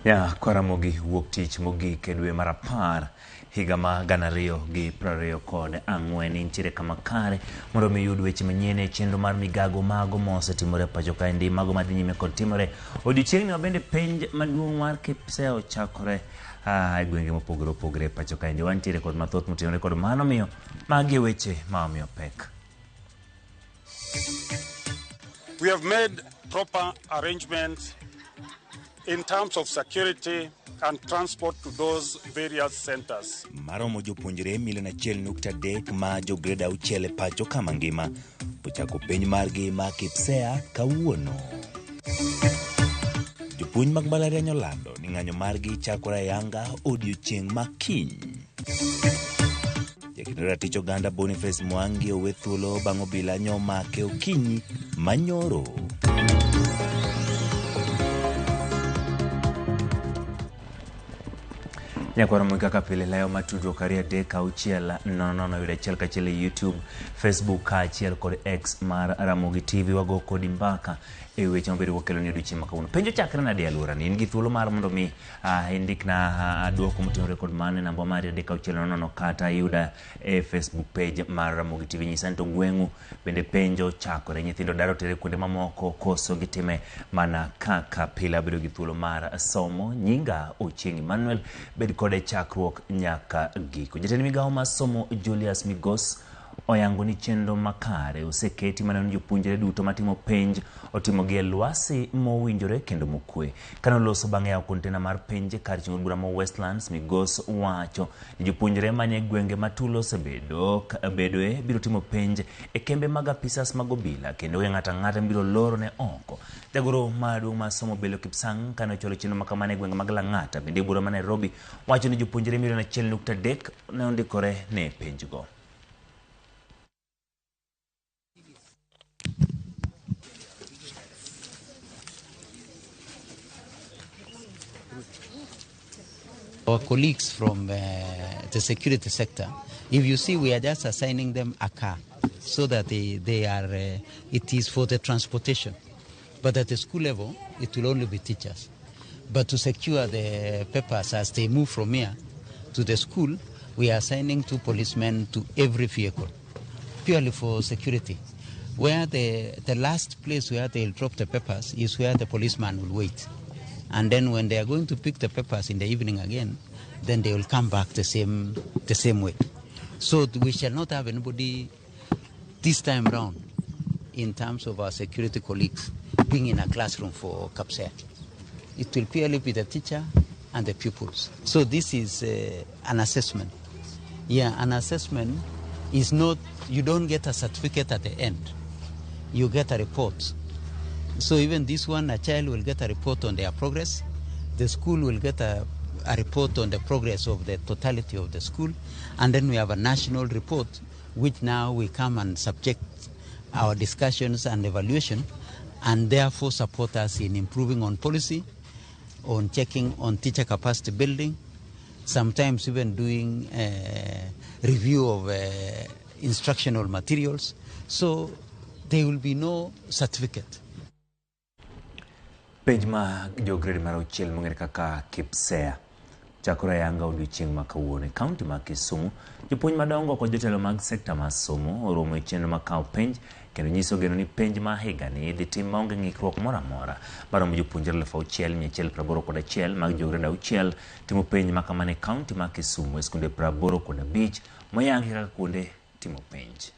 Ya Kwaramogi wuok tich mogik e dwe mar 10 higa ma 2024. Intiere kama kare mondo mi iyud weche manyien e chenro mar migago mago mosetimore pacho kaendi, mago madhi nyime kod timore odiochieng'ni. Ma bende penj maduong' mar KPSEA ochakore e gwenge mopogore opogore pacho kaendi. Wantiere kod mathoth motenore kod mano, miyo magi e weche ma omiyo pek. We have made proper arrangements in terms of security and transport to those various centers. Maromo jopuonjre milion 1.3 ma jo grade 6 e pacho kama ngima ochako penj margi ma KPSEA kawuono. Jopuonj mag mbalariany olando ni ng'anyo margi chakore ayanga odiochieng' ma kiny. Jakendo ratich oganda Boniface Mwangi owe thuolo bang' obila nyomake okinyi manyoro. Nyakwaro Moi kaka pile layo matudruok 2 3 6 0 0 yudo achiel kachiel e YouTube, Facebook kaachiel kod X mar Ramogi TV. Wago kodi mbaka e weche mabedo wakelo ni odiochieng' ma kawuono. Penjo chakre nade e alworani? In gi thuolo mar mondo mi indikna dwoko motenore kod mano e namba mari 3 6 0 0 kata yuda e Facebook page mar Ramogi TV. Nyisa ni to gweng'u bende penjo chakore, nyithindo daro tere kuonde mamoko koso gitime mana kaka pile. Abedo gi thuolo mar somo nyinga Ochieng' Emmanuel, bed kode chakruok nyaka giko. Jatend migawo mar somo Julius Migos oyango ni chenro makare oseketi maneno ni jopuonjre duto matimo penj otimogi e lwasi mowinjore kendo mokwe. Kane oloso bang' yawo kontena mar penj kar chungo bura ma Westlands, Migos wacho ni jopuonjre manie gwenge ma tulo osebedo bedoe biro timo penj e kembe mag apisas mag obila kendo onge ng'ato ang'ata mibiro loro ne oko. Jagoro maduong' mar somo Bello Kipsang kane ochwalo chenro makamano e gwenge mag Lang'ata bende e bura ma Nairobi wacho ni jopuonjre milion 1.3 ne ondikore ne penjgo. Our colleagues from the security sector, if you see, we are just assigning them a car so that they are, it is for the transportation. But at the school level, it will only be teachers. But to secure the papers as they move from here to the school, we are assigning 2 policemen to every vehicle, purely for security. Where the last place where they'll drop the papers is where the policeman will wait. And then when they are going to pick the papers in the evening again, then they will come back the same way. So we shall not have anybody this time round in terms of our security colleagues being in a classroom for KPSEA. It will purely be the teacher and the pupils. So this is an assessment. Yeah, an assessment is not, you don't get a certificate at the end. You get a report. So even this one, a child will get a report on their progress. The school will get a report on the progress of the totality of the school. And then we have a national report, which now we come and subject our discussions and evaluation, and therefore support us in improving on policy, on checking on teacher capacity building, sometimes even doing a review of instructional materials. So there will be no certificate. Penj ma jo grade mar 6 mong'ere kaka KPSEA chakore ayanga odiochieng' ma kawuono e kaunti ma Kisumu. Jopuonj madongo kod jotelo mag sekta mar somo oromo e chenro mar kawo penj kendo nyiso geno ni penj ma higani idhi tim maonge ng'ikruok moro amora. Maromo jopuonjre 6,181 mag jo grade 6 timo penj ma kamano e kaunti ma Kisumu e skunde 85 moyangi kaka kuonde timo penj.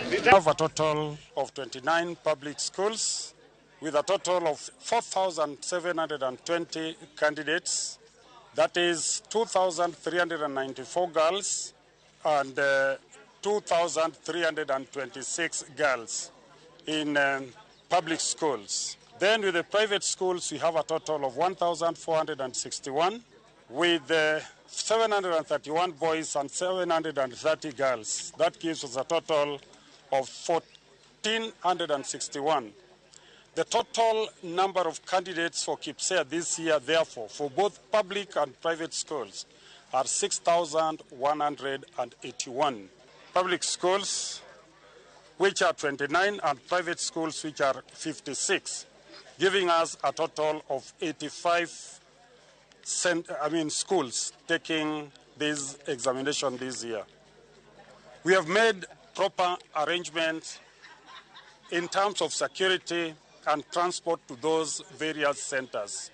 We have a total of 29 public schools with a total of 4,720 candidates. That is 2,394 girls and 2,326 girls in public schools. Then with the private schools, we have a total of 1,461 with 731 boys and 730 girls. That gives us a total of 1,461. The total number of candidates for KPSEA this year, therefore, for both public and private schools, are 6,181. Public schools, which are 29, and private schools, which are 56, giving us a total of 85 schools taking this examination this year. We have made proper arrangements in terms of security and transport to those various centers.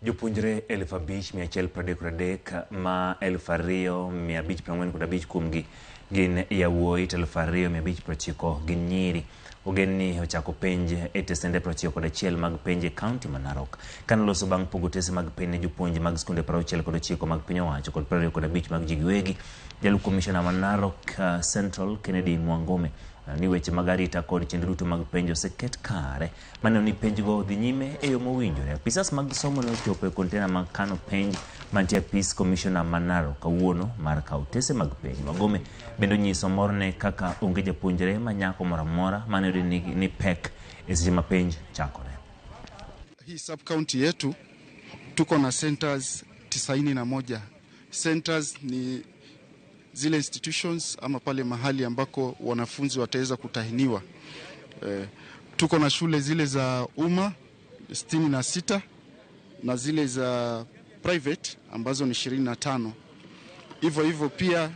Jopuonjre 5,133 ma 2,545 kuomgi gin yawuoyi to 2,590 gin nyiri. Ogen ni ochako penj e tesende 91 mag penj e kaunti ma Narok. Kanoloso bang' pogo tese mag penj ne jopuonj mag skunde 69 mag piny owacho kod 25 mag ji giwegi, jalup komishona ma Narok Central Kennedy Mwangome ni weche mag arita kod chenro duto mag penj oseket kare maneno ni penjgo dhi nyime e yo mowinjore. Apisas mag somo ne ochopo e kontena mag kano penj mantie apis komishona ma Narok kawuono mar kawo tese mag penj. Mwangome bende onyiso morne kaka onge japuonjre ma nyako moro amora mane oyudi ni pek e seche ma penj chakore. Hii sub county yetu tuko na centers 91. Centers ni zile institutions ama pale mahali ambako wanafunzi wataweza kutahiniwa. Tuko na shule zile za umma 66 na zile za private ambazo ni 25. Hivyo hivyo pia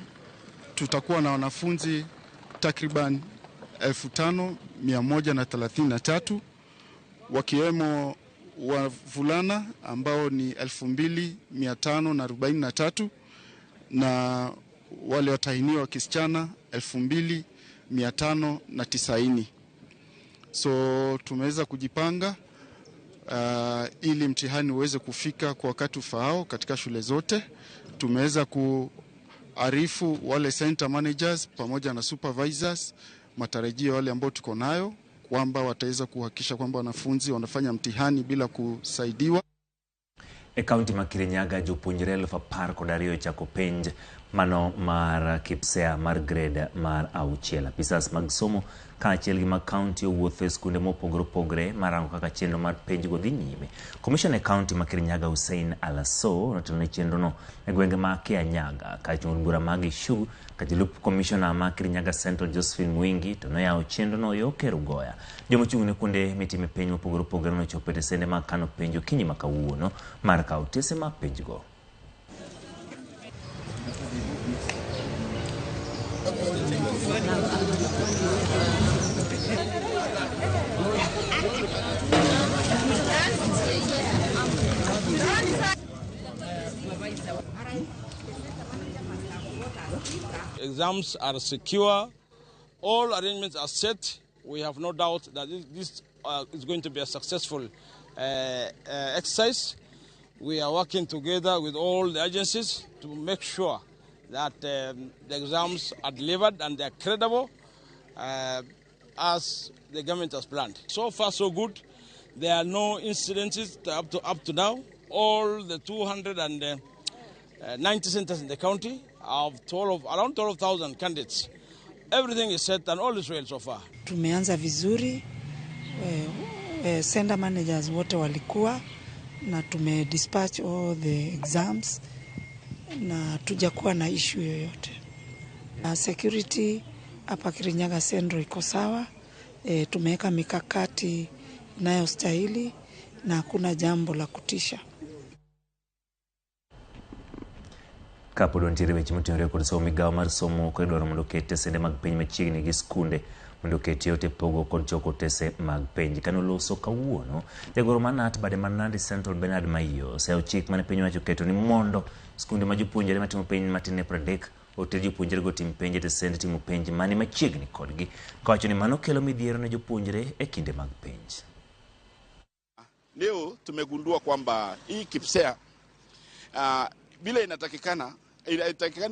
tutakuwa na wanafunzi takriban 5,133 wakiwemo wavulana ambao ni 2,543 na wale watahiniwa wa kisichana 2,590. So tumeweza kujipanga ili mtihani uweze kufika kwa wakati ufaao katika shule zote. Tumeweza kuarifu wale center managers pamoja na supervisors matarajio wale ambao tuko nayo kwamba wataweza kuhakikisha kwamba wanafunzi wanafanya mtihani bila kusaidiwa. E kaunti ma Kirinyaga jopuonjre 12,002 ochako penj mano mar KPSEA mar grade mar 6. Apisas mag somo kaachiel gi mag kaunti owuotho e skunde mopogore opogore marango kaka chenro mar penjgo dhi nyime. Komishona e kaunti ma Kirinyaga Hussein Alaso notelo ne chenrono e gwenge ma Kianyaga ka jood bura mag Ishu ka jalup komishona ma Kirinyaga Central Josephine Mwingi to noyawo chenrono yo Kerugoya. Jomochung' ne kuonde mitime penj mopogore opogore nochopo e tesende mag kano penj okinyi ma kawuono mar kawo tese mag penjgo. Exams are secure, all arrangements are set. We have no doubt that this is going to be a successful exercise. We are working together with all the agencies to make sure that the exams are delivered and they are credible as the government has planned. So far, so good. There are no incidences up to now. All the 290 centers in the county have around 12,000 candidates. Everything is set and all is well so far. Tumeanza vizuri, center managers wote walikuwa na tume dispatch all the exams na tujakuwa na issue yoyote. Security hapa Kirinyaga Central iko sawa, tumeweka mikakati inayostahili na hakuna jambo la kutisha. Kapod wantiere weche motenore kod somo, migawo mar somo koro idwaro mondo oket tesende mag penj machiegni gi skunde mondo oket yot e pogo kod choko otese mag penj. Kanoloso kawuono, jagoro mar KNUT bade mar Nandi Central Bernard Maiyo oseyawo chik mane piny owacho oketo ni mondo skunde ma jopuonjre matimo penj matin ne 30 oter jopuonjrego otim penj e tesende timo penj mani machiegni kodgi, kawacho ni mano kelo midhiero ne jopuonjre e kinde mag penj. Leo tumegundua kwamba hii KPSEA bila inatakikana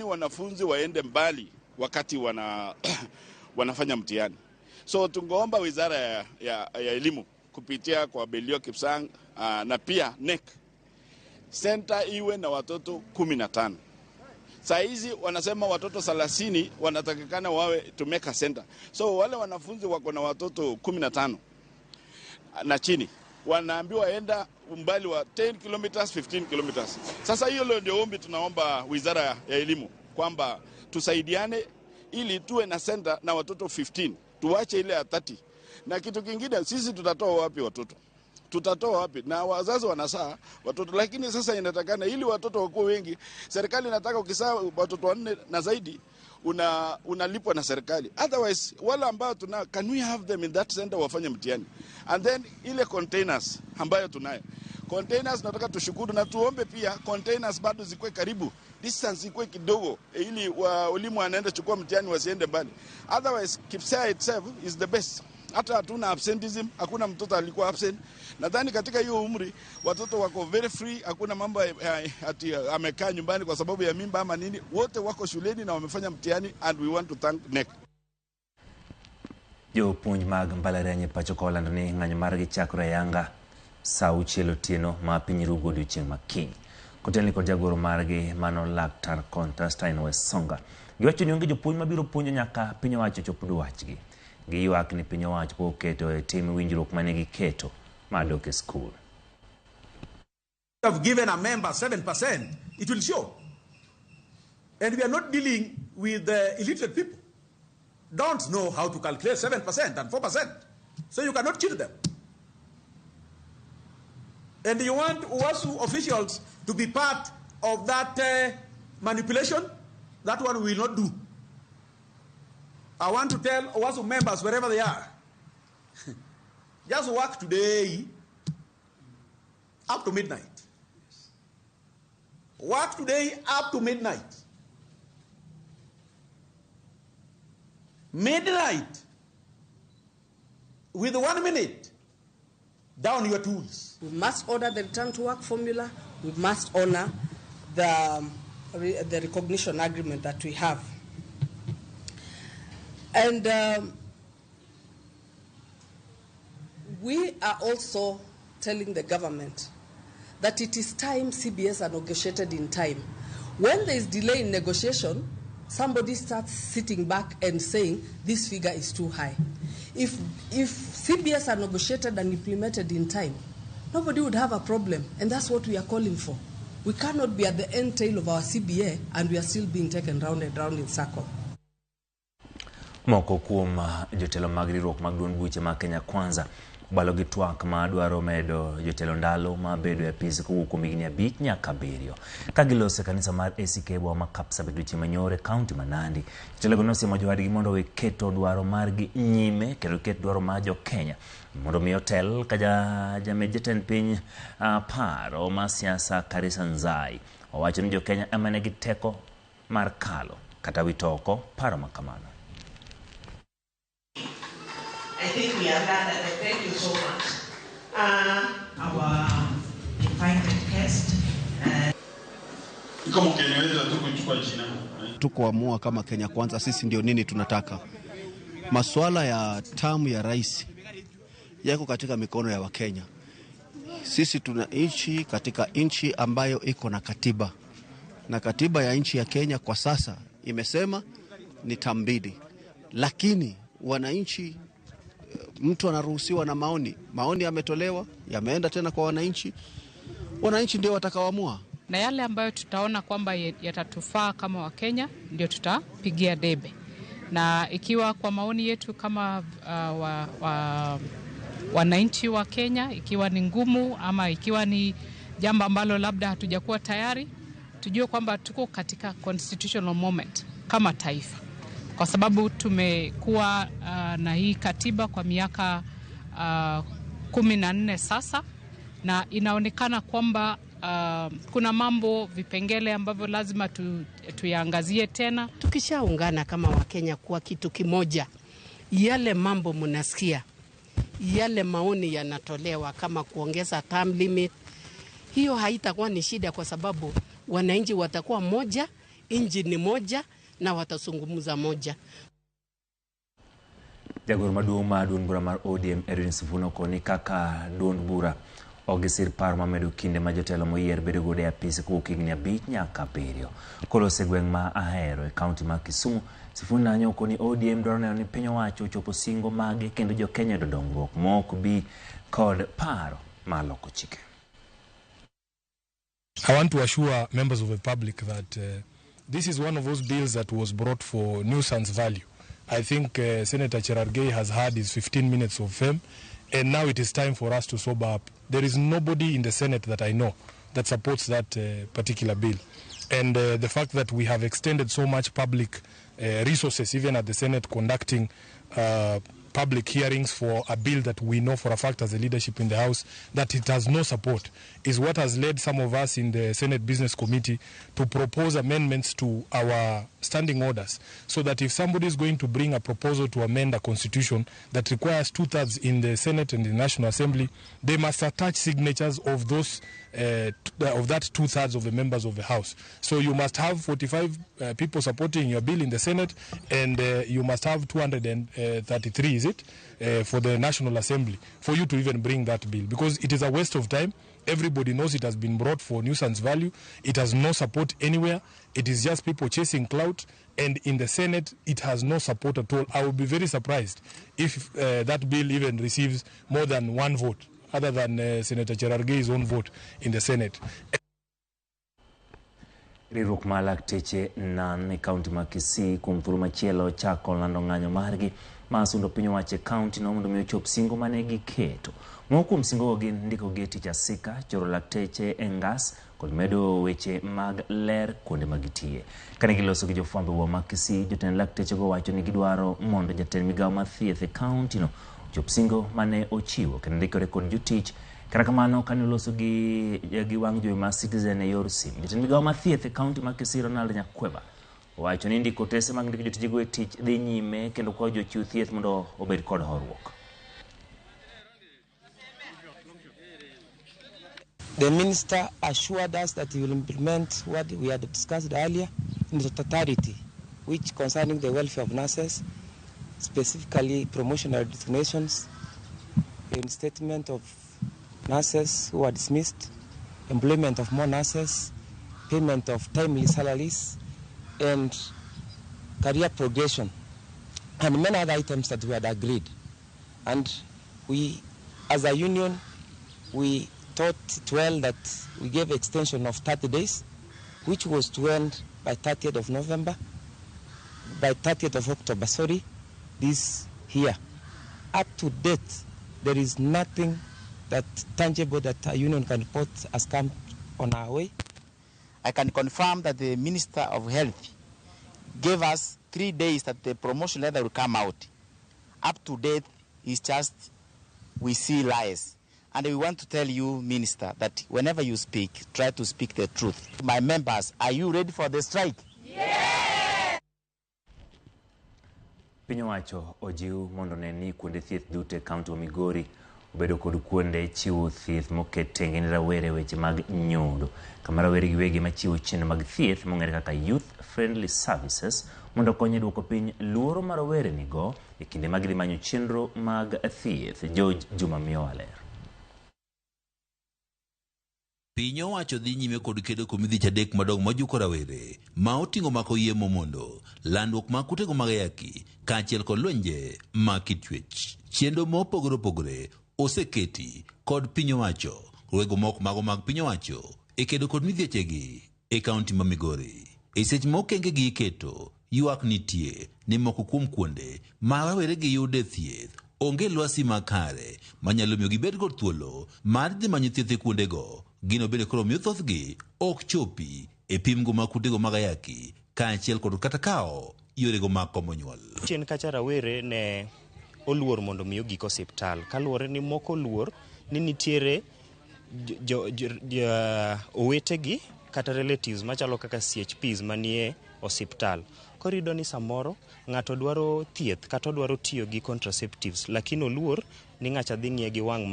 wanafunzi waende mbali wakati wanafanya mtihani. So tungeomba wizara ya elimu kupitia kwa Belio Kipsang na pia NEC Center iwe na watoto 15. Saa hizi wanasema watoto 30 wanatakikana wawe to make a center. So wale wanafunzi wako na watoto 15 na chini wanaambiwa enda umbali wa 10 kilometers, 15 kilometers. Sasa hiyo leo ndio ombi tunaomba Wizara ya Elimu kwamba tusaidiane ili tuwe na center na watoto 15, tuache ile ya 30. Na kitu kingine, sisi tutatoa wapi watoto? Tutatoa wapi? Na wazazi wanazaa watoto, lakini sasa inatakana ili watoto wakuwe wengi, serikali inataka ukizaa watoto 4 na zaidi unalipwa na serikali. Otherwise wale ambao tuna, can we have them in that center wafanye mtihani? And then ile containers ambayo tunayo, containers nataka tushukuru na tuombe pia containers bado zikuwe karibu, distance ikuwe kidogo ili walimu wanaenda chukua mtihani wasiende mbali. Otherwise KPSEA itself is the best. Hata hatuna absenteeism, hakuna mtoto alikuwa absent. Nadhani katika hiyo umri watoto wako very free, hakuna mambo ati amekaa nyumbani kwa sababu ya mimba ama nini. Wote wako shuleni na wamefanya mtihani, and we want to thank KNEC. Jopuonj mag mbalariany e pacho ka olando ni ng'anyo margi chakore ayanga saa 6 otieno ma piny rugo odiochieng' ma kiny. Kotelni kod jagoro margi mano Laktar Constantine Wesonga. Giwacho ni onge jopuonj mabiro puonjo nyaka piny owacho chop dwachgi. Giywak ni piny owacho pok oketo e tim winjruok mane giketo mar dok e skul. Have given a member 7%, it will show. And we are not dealing with the illiterate people. Don't know how to calculate 7% and 4%. So you cannot cheat them. And you want UASU officials to be part of that manipulation? That one we will not do. I want to tell UASU members wherever they are, just work today up to midnight. Work today up to midnight. Midnight, with 1 minute, down your tools. We must order the return to work formula. We must honor the recognition agreement that we have. And we are also telling the government that it is time CBS are negotiated in time. When there is delay in negotiation, somebody starts sitting back and saying this figure is too high. If CBS are negotiated and implemented in time, nobody would have a problem, and that's what we are calling for. We cannot be at the end tail of our CBA and we are still being taken round and round in circle. Moko kuom jotelo mag riwruok mag duond buche mag Kenya Kwanza obalo gi twak ma dwaro medo jotelo ndalo ma bedo e apis kowuok kuom higni 5 nyaka 7. Ka giloso e kanisa mar ACK boma ma Kapsabet odiochieng' manyoro e kaunti ma Nandi. Jotelogo nosiemo jowadgi mondo owe keto dwaro margi nyime kendo ket dwaro mar jo Kenya mondo mi otel ka jamed jatend piny paro ma siasa Karisa Nzai owacho ni jo Kenya ema nigi teko mar kalo kata wito oko paro ma kamano. I think we are done, and thank you so much. Our invited guest. Tukuamua kama Kenya Kwanza sisi ndio nini tunataka. Masuala ya tamu ya rais yako katika mikono ya Wakenya. Sisi tunaishi katika nchi ambayo iko na katiba. Na katiba ya nchi ya Kenya kwa sasa imesema ni tambidi. Lakini wananchi, mtu anaruhusiwa na maoni. Maoni yametolewa, yameenda tena kwa wananchi. Wananchi ndio watakaoamua. Na yale ambayo tutaona kwamba yatatufaa kama Wakenya ndio tutapigia debe. Na ikiwa kwa maoni yetu kama wananchi wa Kenya, ikiwa ni ngumu ama ikiwa ni jambo ambalo labda hatujakuwa tayari, tujue kwamba tuko katika constitutional moment kama taifa. Kwa sababu tumekuwa na hii katiba kwa miaka 14 sasa, na inaonekana kwamba kuna mambo vipengele ambavyo lazima tuyaangazie tena. Tukishaungana kama Wakenya kuwa kitu kimoja, yale mambo mnasikia, yale maoni yanatolewa kama kuongeza term limit, hiyo haitakuwa ni shida kwa sababu wananchi watakuwa moja, nchi ni moja na watazungumza moja. Jagoro maduong' mar duond bura mar ODM Edwin Sifuna okoni kaka duond bura Ok gisir paro ma medo kinde ma jotelo moyier bedo godo e apis kowuok higni 5 nyaka 7. Koloso e gweng' ma Ahero e kaunti ma Kisumu, Sifuna Anyoko ni ODM dwaro neno ni piny owacho ochopo singo mage kendo jo Kenya yudo dongruok mok bi kod paro mar loko chike. I want to assure members of the public that this is one of those bills that was brought for nuisance value. I think Senator Cherargei has had his 15 minutes of fame, and now it is time for us to sober up. There is nobody in the Senate that I know that supports that particular bill. And the fact that we have extended so much public resources, even at the Senate, conducting public hearings for a bill that we know for a fact as a leadership in the House that it has no support, is what has led some of us in the Senate Business Committee to propose amendments to our standing orders, so that if somebody is going to bring a proposal to amend a constitution that requires 2/3 in the Senate and the National Assembly, they must attach signatures of those of that 2/3 of the members of the House. So you must have 45 people supporting your bill in the Senate, and you must have 233, is it, for the National Assembly, for you to even bring that bill, because it is a waste of time. Everybody knows it has been brought for nuisance value. It has no support anywhere. It is just people chasing clout. And in the Senate, it has no support at all. I would be very surprised if that bill even receives more than one vote, other than Senator Cherargei's own vote in the Senate. Riwruok mar lakteche nan e kaunti ma Kisii kuom thuolo machielo chako lando ng'anyo margi mar sundo piny owacho e kaunti no mondo mi ochop singo mane giketo. Moko kuom singogo gin ndikogi e tich asika, choro lakteche e ngas kod medo weche mag ler kuonde ma gitiye. Kane giloso gi jofwambo e boma ma Kisii, jotend laktechego wacho ni gidwaro mondo jatend migawo mar thieth e kaunti no ochop singo mane ochiwo kendo ndikore kod jotich. Kata kamano, kane oloso gi wang' jowi mar Citizen e yor simu, jatend migawo mar thieth e kaunti ma Kisii Ronald Nyakweba owacho ni ndiko otese mag ndiko jotijego e tich dhi nyime kendo kwayo jochiw thieth mondo obed kod horuok. The minister assured us that he will implement what we had discussed earlier in the totality, which concerning the welfare of nurses, specifically promotional designations, reinstatement of nurses who are dismissed, employment of more nurses, payment of timely salaries, and career progression, and many other items that we had agreed. And we, as a union, we thought it well that we gave extension of 30 days, which was to end by 30th of November, by 30th of October, sorry, this year. Up to date, there is nothing that tangible that a union can report has come on our way. I can confirm that the Minister of Health gave us 3 days that the promotion letter will come out. Up to date, it's just we see lies. And we want to tell you, Minister, that whenever you speak, try to speak the truth. My members, are you ready for the strike? Yeah! Piny owacho ojiw mondo ne ni kuonde thieth duto e kaunti ma Migori obedo kod kuonde chiwo thieth moket tenge ne rawere weche mag nyodo, kama rawere giwegi machiwo chenro mag thieth mong'ere kaka Youth Friendly Services mondo okony e duoko piny luoro ma rawere nigo e kinde ma gidhi manyo chenro mag thieth. George Juma miyowa ler. Piny owacho dhi nyime kod kedo kuom midhiech 3 madongo majuko rawere ma oting'o mako yie momondo, landruok mag kutego mag ayaki kaachiel kod lwenje mag kit chwech. Chenro mopogore opogore oseketi kod piny owacho, rwego moko mago mag piny owacho e kedo kod midhiechegi e kaunti ma Migori. E seche ma okengegi iketo, ywak nitie ni moko kuom kuonde ma rawere giyude thieth onge lwasi makare manyalo miyo gibed kod thuolo mar dhi manyo thieth e kuondego. Gino bende koro miyo thothgi ok chopi e pimgo mag kutego mag ayaki kaachiel kod kata kawo yorego mag komo nyuol. Chien kacha rawere ne oluor mondo mi ogik osiptal kaluwore ni moko oluor ni nitiere owetegi kata relatives machalo kaka CHPs manie osiptal. Koro iyudo ni samoro ng'ato dwaro thieth kata odwaro tiyo gi contraceptives lakini oluor ni ng'acha dhi ng'iye gi wang'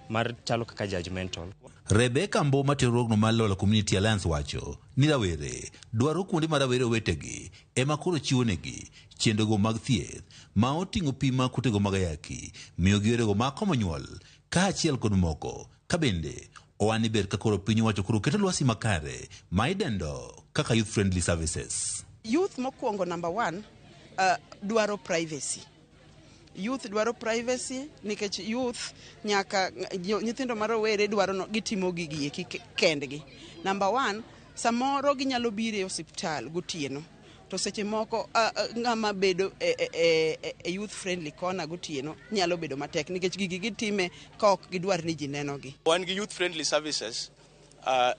mar chalo kaka judgmental. Rebecca Mbo matiyo riwruogno mar Lola Community Alliance wacho ni rawere dwaro kuonde ma rawere owetegi ema koro chiwonegi chenrogo mag thieth ma oting'o pim mag kutego mag ayaki, miyogi yorego mag komo nyuol kaachiel kod moko Ka bende oa ni ber ka koro piny owacho koro keto lwasi makare ma idendo kaka youth friendly services. Youth mokwongo number one dwaro privacy. Youth dwaro privacy nikech youth nyaka nyithindo ma rowere dwaro no, gitimo gigi eki kendgi. Number one, samoro ginyalo biro e osiptal gotieno to seche moko ng'ama bedo e youth friendly corner gotieno nyalo bedo matek nikech gigi gitime ka ok gidwar ni ji nenogi. Wan gi youth friendly services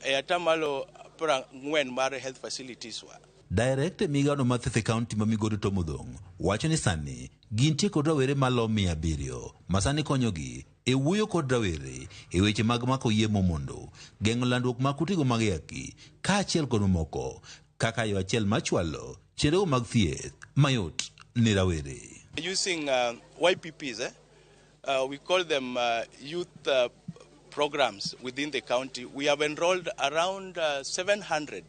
e 40% mar health facilities wa. Director e migawono mar thieth e kaunti ma Migori Tom Odhong wacho ni sani gintie kod rawere malo 700 ma sani konyogi e wuoyo kod rawere e weche mag mako yie momondo, geng'o landruok mag kutego mag ayaki kaachiel kod mamoko kaka yo achiel mar chwalo chenro mag thieth mayot ne rawere. Using YPPs, eh? We call them youth programs within the county. We have enrolled around 700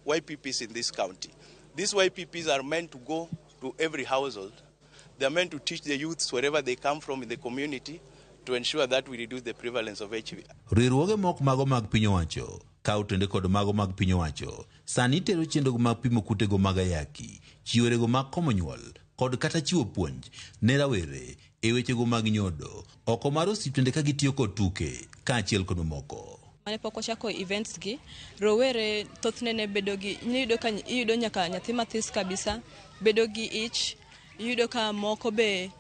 YPPs in this county. These YPPs are meant to go to every household. They are meant to teach the youths wherever they come from in the community to ensure that we reduce the prevalence of HIV. Riwruoge moko mago mag piny owacho ka otende kod mago mag piny owacho sani tero chenro mag pimo kutego mag ayaki, chiwo rego mag komo nyuol kod kata chiwo puonj ne rawere e wechego mag nyodo oko mar osiptende ka gitiyo kod tuke kaachiel kod mamoko. Mane pok wachako events gi, rowere thothne ne bedo gi, iyudo ka iyudo nyaka nyathi mathis kabisa bedo gi ich, iyudo ka moko be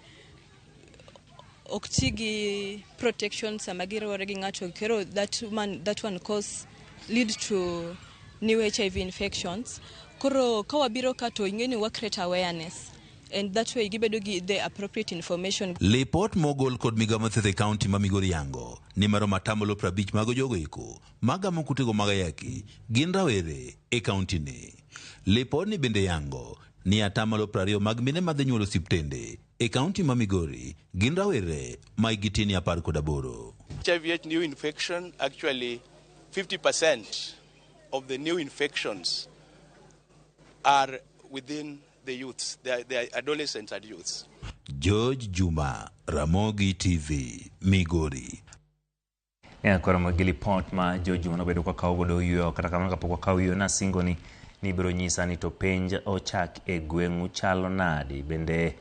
ok ti gi protection sama giriwore gi ng'ato, koro that one cause lead to new HIV infections. Koro ka wabiro ka to ing'e ni wa create awareness and that way gibedo gi the appropriate information. Lipot mogol kod migawo mar thieth e kaunti ma Migori yango ni maromo 50% mag jogo eko magamo kutego mag ayaki gin rawere e kaunti ni. Lipodni bende yango ni 20% mag mine madhi nyuol osiptende e kaunti ma Migori gin rawere ma hikgi tin ne 18. HIV new infection, actually 50% of the new infections are within the youths, they are adolescents and youths. George Juma, Ramogi TV, Migori. Koro gi lipot ma George Juma nobedo ka kawo godo yueyo. Kata kamano kapok wakawo yueyo nasingo ni nibiro nyisa ni to penj ochak e gweng'u chalo nadi. Bende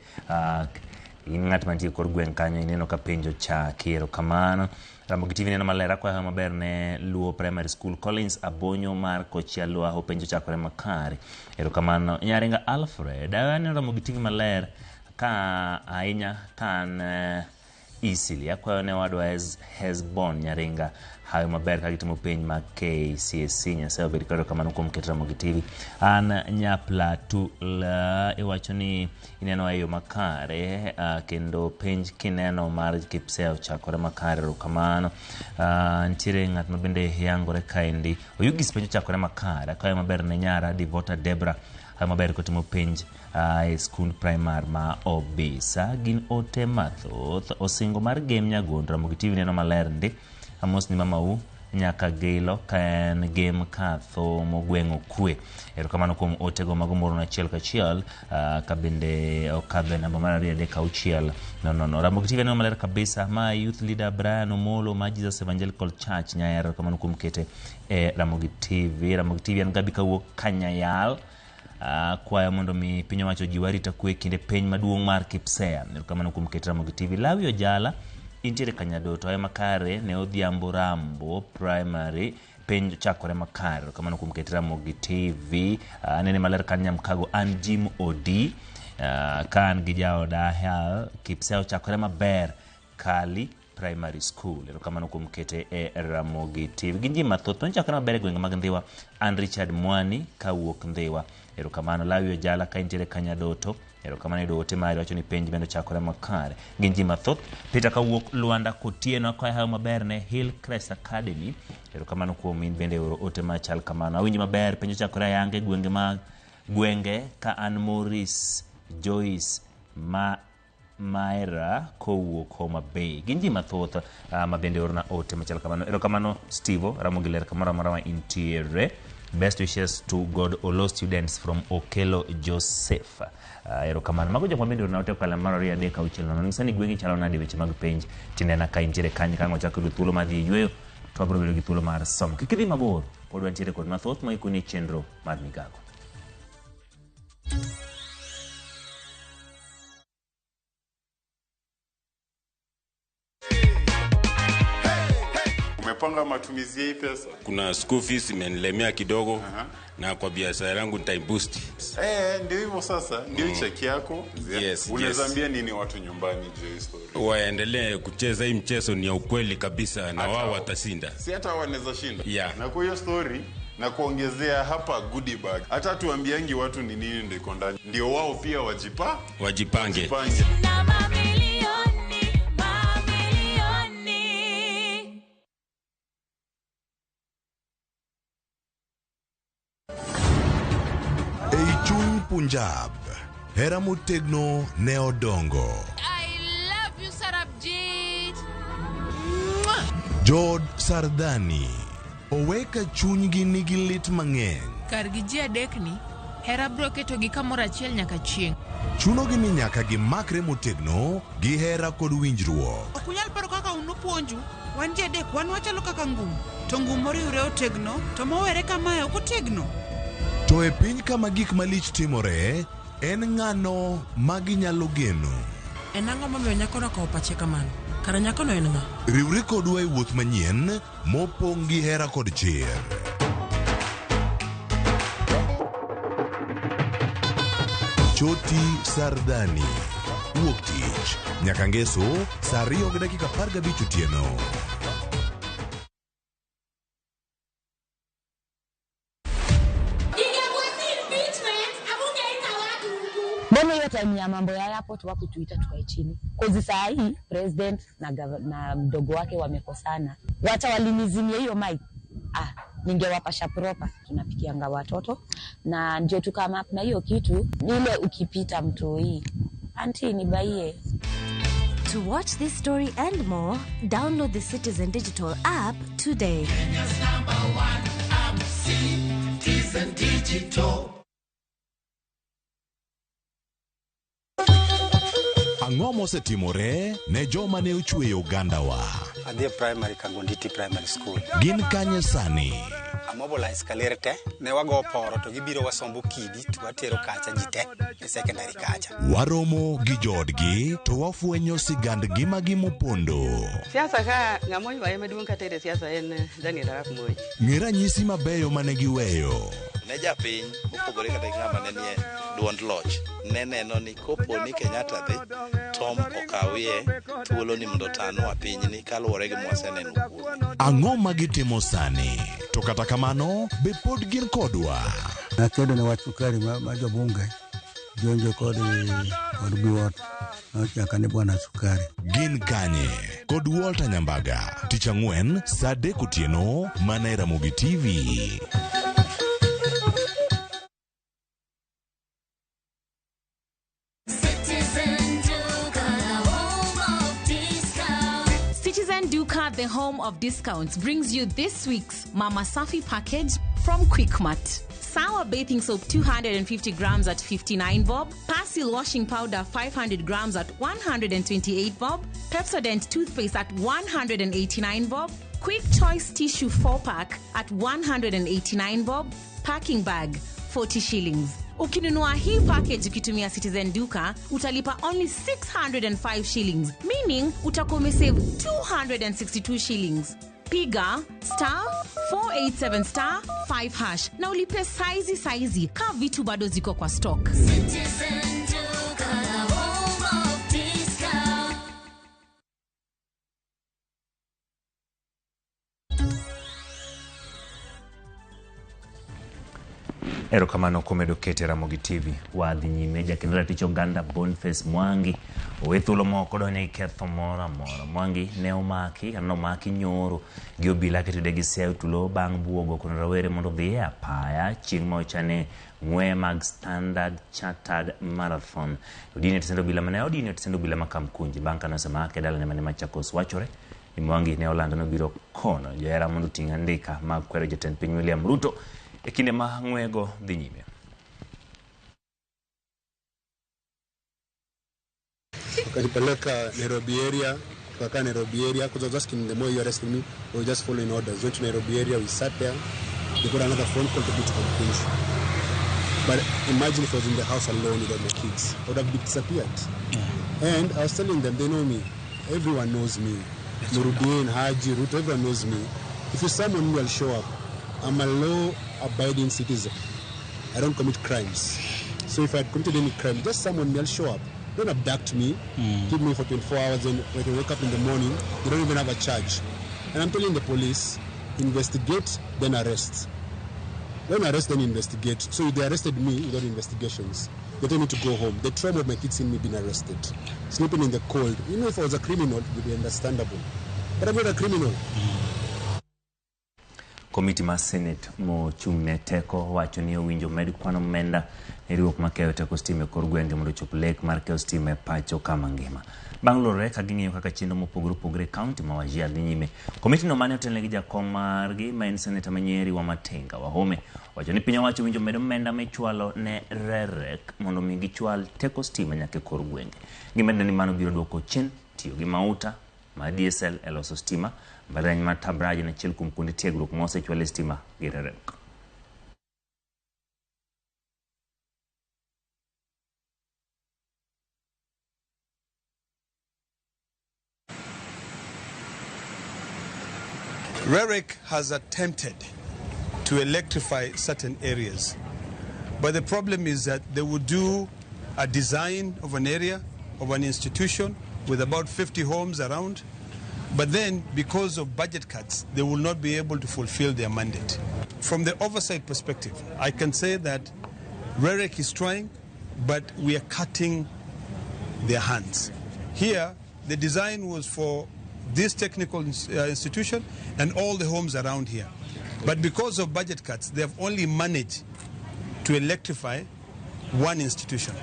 in ng'at mantie kor gweng' kanyo ineno ka penj ochaki. Erokamano. Ramogi TV neno maler. Akwayo maber ne Luo Primary School Collins Abonyo mar Kochia Lwaho penj ochakore makare. Erokamano. Nyaringa Alfred, aneno Ramogi TV maler ka ahinya ka an Easily. Akwayo ne wadwa Hesbon Nyaringa hayo maber ka gitimo penj mag KCSE. Nyasaye obed kod erokamano kuom keto Ramogi TV. An Nyaplatu la iwacho ni ineno e yo makare kendo penj kineno mar Kipsea ochakore makare. Erokamano. Nitiere ng'at ma bende yangore kaendi. Oyugis penj ochakore makare. Akwayo maber ne nyara Devota Debra hayo maber kotimo penj e skund primar ma Obisa. Gin ote mathoth. Osingo mar Gem Nyagondo Ramogi TV neno maler ndi. Amos ni mamau nyaka Gilo ka en Gem Katho mogweng'o Okwe. Erokamano kuom otego mago moro achiel kachiel ka bende okadho e namba mar 2 3 6 0 0. Ramogi TV neno maler kabisa. Ma youth leader Brian Omolo ma Jesus Evangelical Church Nyaero. Erokamano kuom kete e Ramogi TV. Ramogi TV an Gabi kawuok Kanyayal. Kwayo mondo mi piny owacho ojiw arita kwe kinde penj maduong' mar Kipsea. Erokamano kuom keto Ramogi TV. Lawi Ojala intiere Kanyadoto ayo makare ne Odhiambo Rambo Primary penj ochakore makare. Erokamano kuom keto Ramogi TV. Anene maler kan Nyamkago an Jim Odi ka an gi jaoda Hel Kipsea ochakore maber Kali Primary School. Erokamano kuom kete e Ramogi TV. Gin ji mathoth penj ochakore maber e gwenge mag Ndhiwa. An Richard Mwani kawuok Ndhiwa. Erokamano. Lawi Ojala ka intiere Kanyadoto. Erokamano yudo ote mari wacho ni penj bende ochakore makare. Gin ji mathoth. Peter kawuok Luanda Kotieno akwayo hayo maber ne Hillcrest Academy. Erokamano kuom in bende oro ote machal kamano. Awinji maber penj ochakore ayanga e gwenge mag gwenge ka an Maurice Joyce ma Maera kowuok Homa Bay. Gin ji mathoth ma bende orona ote machal kamano. Erokamano Stevo, Ramogi ler kamoro amora ma intiere. Best wishes to God Olo students from Okelo Joseph. Erokamano. Mago jok ma bende orona ote kokalo mar 2 3 6 0. Nyisa ni gwengi chalo nade weche mag penj. Tinena ka intiere kanyo ka ang' wachako yudo thuolo mar dhi e yueyo. to wabiro bedo gi thuolo mar somo. Kik idhi mabor, pod wantiere kod mathoth moikoni e chenro mar Migago. Umepanga matumizi ya hii pesa? Kuna school fees imenilemea kidogo. Na kwa biashara yangu nitaiboost. Ndio hivyo sasa, ndio cheki yako. Yes, Unaweza yes. ambia nini watu nyumbani juu ya story? Waendelee kucheza hii mchezo, ni ya ukweli kabisa na wao watashinda. Si hata wanaweza shinda. Yeah. Na kwa hiyo story na kuongezea hapa goodie bag. Hata tuambiangi watu ni nini ndio iko ndani. Ndio wao pia wajipange. Na mamilioni, mamilioni. Ei chuny Punjab, hera motegno ne odongo. I love you, Sarabjit. Jood Sardani oweka chunygi nigi lit mang'eny. Kargi ji adekni, hera biro ketogi kamoro achiel nyaka chieng'. Chunogi ni nyaka gimakre motegno gi hera kod winjruok. Ok unyal paro kaka un upuonju, wan ji adek wan wachalo kaka ngum, to ngum moriwre otegno, to mowere kamae ok otegno. To e piny kama gik malich timore, en ng'ano ma ginyalo geno? En ang'o momiyo nyakono okawo pache kamano? Kara nyakono en ng'a? Riwri kodwa e wuoth manyien mopong' gi hera kod chir. Choti Sardani. Wuok tich nyaka ngeso saa 2:15 otieno. Mbona hiyo time ya mambo ya airport wakutuita tukae chini? Kozi saa hii president na mdogo wake wamekosana. Wacha walinizimia hiyo mic. Ningewapasha proper. Tunapikianga watoto na ndio tukama na hiyo kitu ile ukipita mtoi. Auntie nibaie. To watch this story and more, download the Citizen Digital app today. Kenya's number one app, Citizen Digital. Ang'o mosetimore ne joma ne ochweyo ogandawa? Adhi e primary Kangonditi Primary School. Gin kanye sani? Amobilize kaler te, ne wago poro to gibiro wasombo kidi to watero kacha ji te e secondary kacha. Waromo gi joodgi to wafwenyo sigand ngimagi mopondo. Siasa ka ng'ama oywaye maduong' katere siasa en Daniel Arap Moi. Ng'e ranyisi mabeyo mane giweyo. Ne japiny mopogore kata gi ng'ama ne nie duond loch ne neno ni kopo ni Kenyatta dhi Tom okawie thuolo ni mondo otanwa pinyni kaluwore gi mwaseneno kuome. Ang'o ma gitimo sani? To kata kamano, be pod gin kodwa? Nakedo ne wach sukari ma jobunge jonjo kod Biwott nochaka ni bwana sukari. Gin kanye? Kod Walter Nyambaga, tich ang'wen saa 3 otieno mana e Ramogi TV. Citizen Duka, the home of discounts, brings you this week's Mama Safi package from Quickmart. Sour bathing soap 250 grams at 59 bob, Persil washing powder 500 grams at 128 bob, Pepsodent toothpaste at 189 bob, Quick Choice tissue 4-pack at 189 bob, packing bag 40 shillings. Ukinunua hii package ukitumia Citizen Duka, utalipa only 605 shillings, meaning utakuwa umesave 262 shillings. Piga star 487 star 5 hash na ulipe saizi saizi ka vitu bado ziko kwa stock. Citizen Duka, the home of discount. Erokamano kuom medo kete Ramogi TV. Wadhi nyime jakend ratich oganda Boniface Mwangi owe thuolo moko donjo e ketho moro amora. Mwangi ne omaki kata nomaki nyoro gi obila kitude gi Siaya Tulo bang' buogo kono rawere mondo odhi e apaya chieng' ma ochane ng'weye mag Standard Chartered Marathon. Odini e obila mane odini e obila ma Kamkunji bang' kane osemake e dalane mane Machakos. Wachore ni Mwangi ne olando ni obiro kono johera mondo oting' andika mag kwero jatend piny William Ruto e kinde ma ng'wego dhi nyime. Wakanipeleka Nairobi area, Tukakaa Nairobi area because I was asking them, why you arresting me? We were just following orders. Went to Nairobi area, we sat there. They got another phone call to go to Kamukunji. But imagine if I was in the house alone without my kids. I would have disappeared. And I was telling them, they know me. Everyone knows me. Nuruddin, Haji, Ruto, everyone knows me. If you summon me, I'll show up. I'm a law-abiding citizen. I don't commit crimes. So if I had committed any crime, just summon me, I'll show up. Don't abduct me. Keep me for 24 hours, and when I wake up in the morning, they don't even have a charge. And I'm telling the police, investigate, then arrest. Don't arrest, then investigate. So they arrested me without investigations. They told me to go home. The trauma of my kids seeing me being arrested, sleeping in the cold. You know, if I was a criminal, it would be understandable. But I'm not a criminal. Komiti mar Senate mochung' ne teko wacho ni owinjo med kwan omenda ne riwruok makeyo teko stima e kor gwenge mondo ochop lek mar keyo stima e pacho kama ngima. Bang' lorore ka ging'iyo kaka chenro mopogore opogore e kaunti ma Wajir dhi nyime. Komiti no mane otelne gi jakom margi ma en seneta ma Nyeri Wamatinga Wahome wacho ni piny owacho owinjo med omenda michwalo ne REREC mondo mi gichwal teko stima nyaka e kor gwenge. Gimedo ni mano biro duoko chien tiyo gi mauta mar diesel e loso stima. Mbalariany mar Kabraj en achiel kuom kuonde tiegruok ma osechwale stima gi REREC. REREC has attempted to electrify certain areas, but the problem is that they would do a design of an area, of an institution, with about 50 homes around, but then because of budget cuts, they will not be able to fulfill their mandate. From the oversight perspective, I can say that REREC is trying, but we are cutting their hands. Here, the design was for this technical institution and all the homes around here. But because of budget cuts, they have only managed to electrify one institution.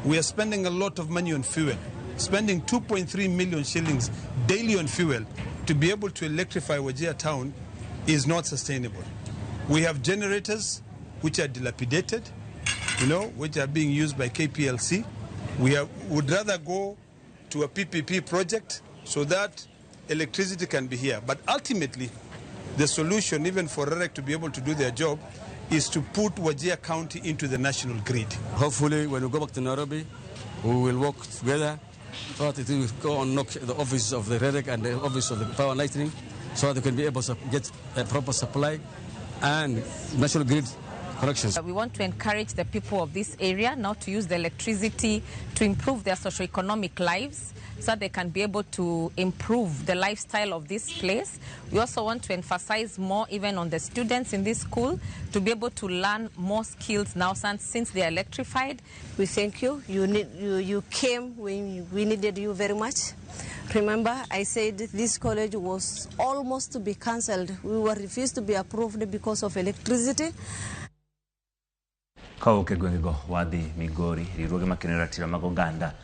We are spending a lot of money on fuel, spending 2.3 million shillings daily on fuel to be able to electrify Wajir town is not sustainable. We have generators which are dilapidated, you know, which are being used by KPLC. We would rather go to a PPP project so that electricity can be here. But ultimately, the solution, even for REREC to be able to do their job, is to put Wajir County into the national grid. Hopefully, when we go back to Nairobi, we will work together so that it will go and knock the office of the REREC and the office of the Power Lightning so that they can be able to get a proper supply and national grid connections. We want to encourage the people of this area now to use the electricity to improve their socioeconomic lives so that they can be able to improve the lifestyle of this place. We also want to emphasize more even on the students in this school to be able to learn more skills now since they are electrified. We thank you. You came when we needed you very much. Remember, I said this college was almost to be cancelled. We were refused to be approved because of electricity. Kawuok e gwengego wadhi Migori, riwruoge makeno ratiro mag oganda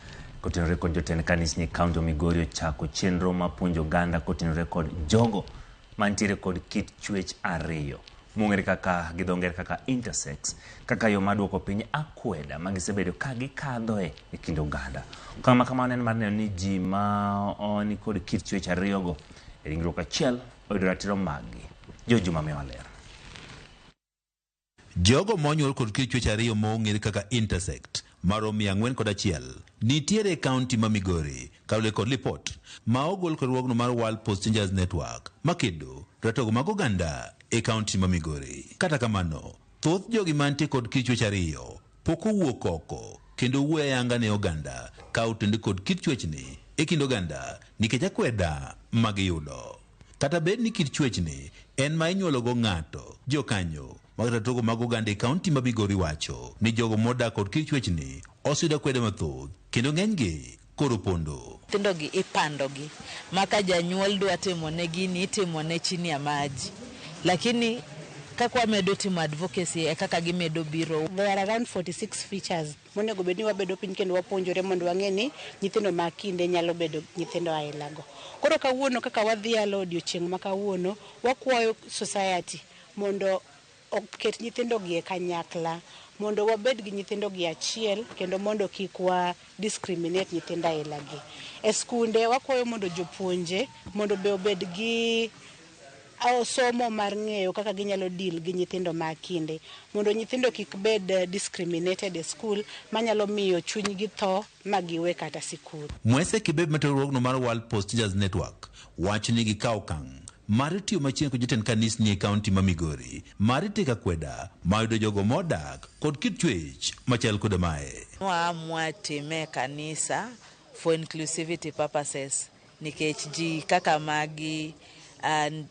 kotenore kod jotend kanisni e kaunti ma Migori ochako chenro mar puonjo oganda kotenore kod jogo mantiere kod kit chwech ariyo mong'ere kaka gi dho ngere kaka intersex kaka yo mar duoko piny akweda ma gisebedo ka gikadhoe e kind oganda. Okang' ma kamano en mar neno ni ji ma ni kod kit chwech ariyogo e ringruok achiel oyudo ratiro maggi. Jo Juma miyowa ler. Jogo monyuol kod kit chwech ariyo mong'ere kaka intersex maromo 401 nitiere e kaunti ma Migori kaluwore kod lipot ma ogol kod riwruogno mar World Post Changers Network makedo ratego mag oganda e kaunti ma Migori. Kata kamano, thoth jogi mantie kod kit chwech ariyo pok owuok oko kendo wuoyo ayanga ne oganda ka otende kod kit chwechni e kind oganda nikech akweda magiyudo. Kata bed ni kit chwechni en ma inyuologo ng'ato, jokanyo mag ratego mag oganda e kaunti ma Migori wacho ni jogo modak kod kit chwechni oseyudo akwede mathoth kendo ng'enygi koro pondo. Nyithindogi ipandogi ma ka janyuol dwa timone gini itimone chini ya maji, lakini kaka wamedo timo advocacy e kaka gimedo biro. There are around 46 features monego bed ni wabedo piny kendo wapuonjore mondo wang'e ni nyithindo ma kinde nyalo bedo nyithindo ailago. Koro kawuono kaka wadhialo odiochieng' ma kawuono, wakwayo society mondo oket nyithindo gi e kanyakla mondo wabed gi nyithindo gi achiel kendo mondo kik wa discriminate nyithindo aila gi. E skunde wakwayo mondo jopuonje mondo be obed gi somo mar ng'eyo kaka ginyalo deal gi nyithindo ma kinde mondo nyithindo kik bed discriminated e skul manyalo miyo chunygi tho ma giwe kata sikul. Mwese Kibeb ma riwruogno mar World Post Teachers Network wacho ni gikawo okang' mar tiyo machiegni kod jotend kanisni e kaunti ma Migori mar tieko akweda mayudo jogo modak kod kit chwech machal koda mae. Waamua time e kanisa for inclusivity purposes nikech ji kaka magi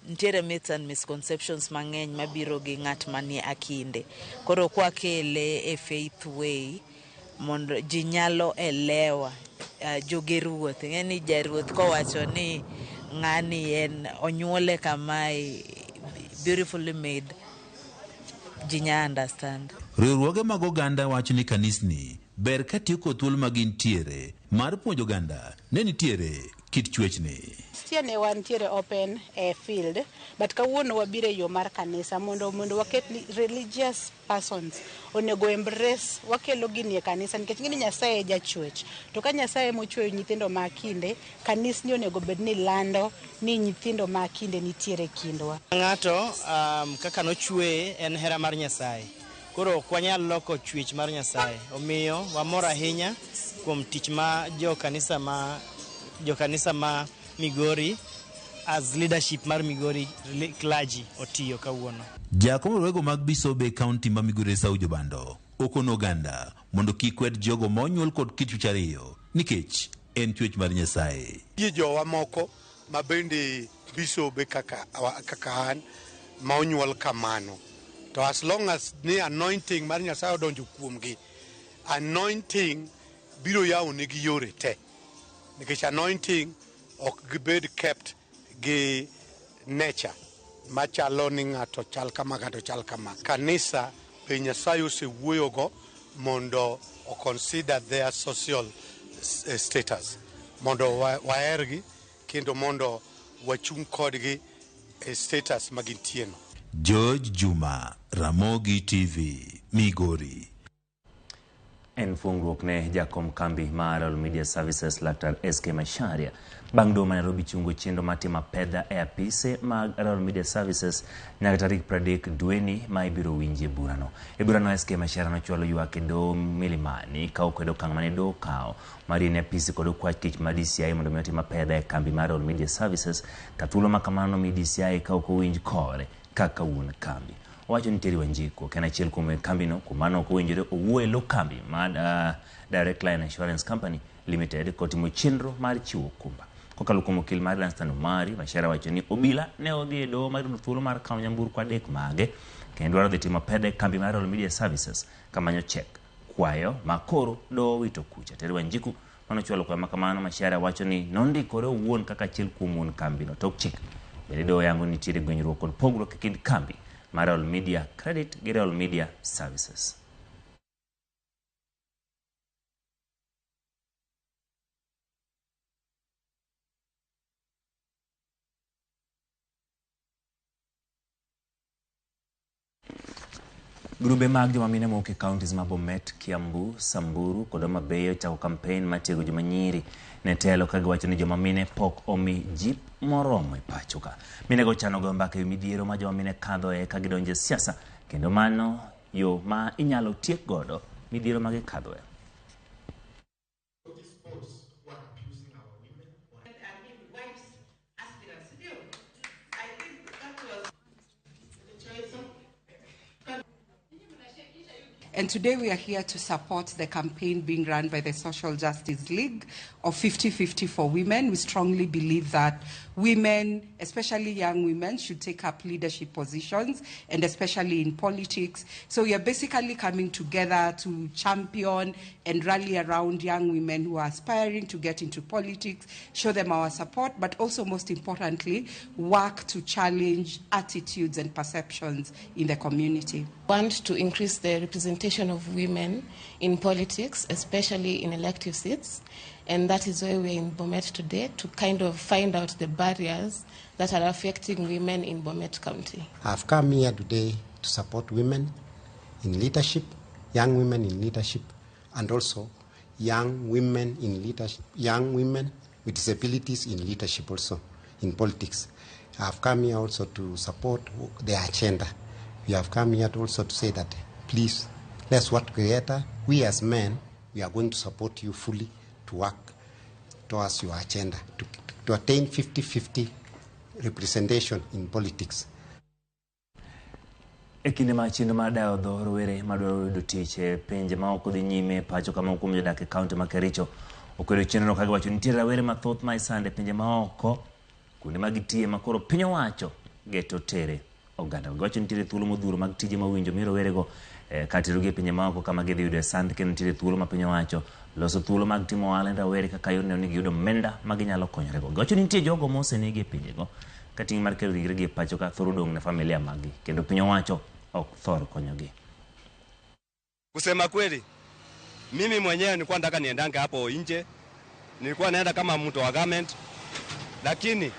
nitiere myths and misconceptions mang'eny mabiro gi ng'at manie akinde. Koro kwakele e faith way mondo ji nyalo elewa joge ruoth. Ing'e ni jaruoth kowacho ni ng'ani en onyuole kamae beautifully made, ji nya understand. Riwruoge mag oganda wacho ni kanisni ber ka tiyo kod thuolo ma gintiere mar puonjo oganda ne nitiere kit chwechni. Tie ne wantiere open e field, but kawuono wabiro e yo mar kanisa mondo waket ni religious persons onego embrace wakelo gini e kanisa nikech ng'eni Nyasaye e jachwech. To ka Nyasaye mochweyo nyithindo ma kinde, kanisni onego bed ni lando ni nyithindo ma kinde nitiere kindwa. Ng'ato kaka nochweye en hera mar Nyasaye. Koro ok wanyal loko chwech mar Nyasaye. Omiyo wamor ahinya kuom tich ma jokanisa ma Migori as leadership mar Migori clergy otiyo kawuono. Jakom riwruoge mag Bisobe kaunti ma Migori Esau Jobando okono oganda mondo kik kwed jogo ma onyuol kod kit chwech ariyo nikech en chwech mar Nyasaye. Nitie jowa moko ma bende bisobe kaka an ma onyuol kamano. To as long as ni anointing mar Nyasaye odonjo kuomgi, anointing biro yawo negi yore te. Nikech anointing ok gibed kept gi nature machalo ni ng'ato chal kama, ng'ato chal kama. Kanisa be Nyasaye osewuoyogo mondo o consider their social status, mondo wahergi kendo mondo wachung' kodgi e status ma gintieno. George Juma, Ramogi TV, Migori. En fungruok ne jakom kambi mar Royal Media Services Laktar SK Macharia bang' doho ma Nairobi chungo chenro mar timo apedha e apise mag Royal Media Services nyaka tarik 30 dweni ma ibiro winjie burano. E burano SK Macharia nochwalo ywak e doho Milimani ka okwedo okang' mane doho okawo mar yie ne apisi kod okwach tich mar DCI mondo mi otim apedha e kambi mar Royal Media Services ka thuolo ma kamano nomi DCI ka ok owinj kore kaka wuon kambi. Owacho ni Terry Wanjiku ok en achiel kuom weg kambino, kuom mano ok owinjore owuo e lo kambi mar Direct Line Insurance Company Limited kotimo chenro mar chiwo okumba. Kokalo kuom okil mar Lanstan Omari, Macharia wacho ni obila ne odhi e doho mar yudo thuolo mar kawo nyamburko adek mage kendo dwaro dhi timo apedha e kambi mar Royal Media Services kamanyo chek kwayo ma koro doho wito kucha. Terry Wanjiku manochwalo kwayo makamano, Macharia wacho ni nondikore owuon kaka achiel kuom wuon kambino tok chik. Bende doho yango ni nitiere gwenyruok kod pogruok e kind kambi mar Royal Media Credit gi Royal Media Services. Grube mag joma mine mowuok e counties ma Bomet, Kiambu, Samburu kod Homa Bay ochako kampen mar tiego joma nyiri ne telo ka giwacho ni joma mine pok omi jip moromo e pacho ka. Minego chano goyo mbaka e wi midhiero ma joma mine kadhoe ka gidonjo e siasa kendo mano yo ma inyalo tiek godo midhiero ma gikadhoe. And today we are here to support the campaign being run by the Social Justice League of 50-50 for Women. We strongly believe that women, especially young women, should take up leadership positions, and especially in politics. So we are basically coming together to champion and rally around young women who are aspiring to get into politics, show them our support, but also most importantly, work to challenge attitudes and perceptions in the community. Want to increase the representation of women in politics, especially in elective seats, and that is why we're in Bomet today, to kind of find out the barriers that are affecting women in Bomet County. I've come here today to to support women in leadership, young women in leadership, and also young women in leadership, young women with disabilities in leadership also, in politics. I have come here also to support the agenda. We have come here also to say that, please, let's work together. We as men, we are going to support you fully to work towards your agenda, to attain 50-50 representation in politics. E kinde ma chenro mar dayo dho rowere madwaro yudo tich e pinje ma ok odhi nyime pacho kama kuom jodak e kaunti ma Kericho okwedo chenrono ka giwacho ni nitie rawere mathoth ma isando e pinje ma oko kuonde ma gitiye ma koro piny owacho geto tere oganda. Giwacho ni nitiere thuolo modhuro mag tije ma owinjo mi rowerego katerogi e pinje ma oko kama gidhi yudo e sand kendo nitiere thuolo ma piny owacho loso thuolo mag timo ohala ne rawere kaka yor neno ni giyudo omenda ma ginyalo konyorego. Giwacho ni nitie jogo mosenegi e pinjego ka ting' mar kelo ringregi e pacho ka thoro dong' ne familia maggi kendo piny owacho ok thor konyogi. Kusema kweli, mimi mwenyewe nilikuwa nataka niendange hapo nje, nilikuwa naenda kama mtu wa government, lakini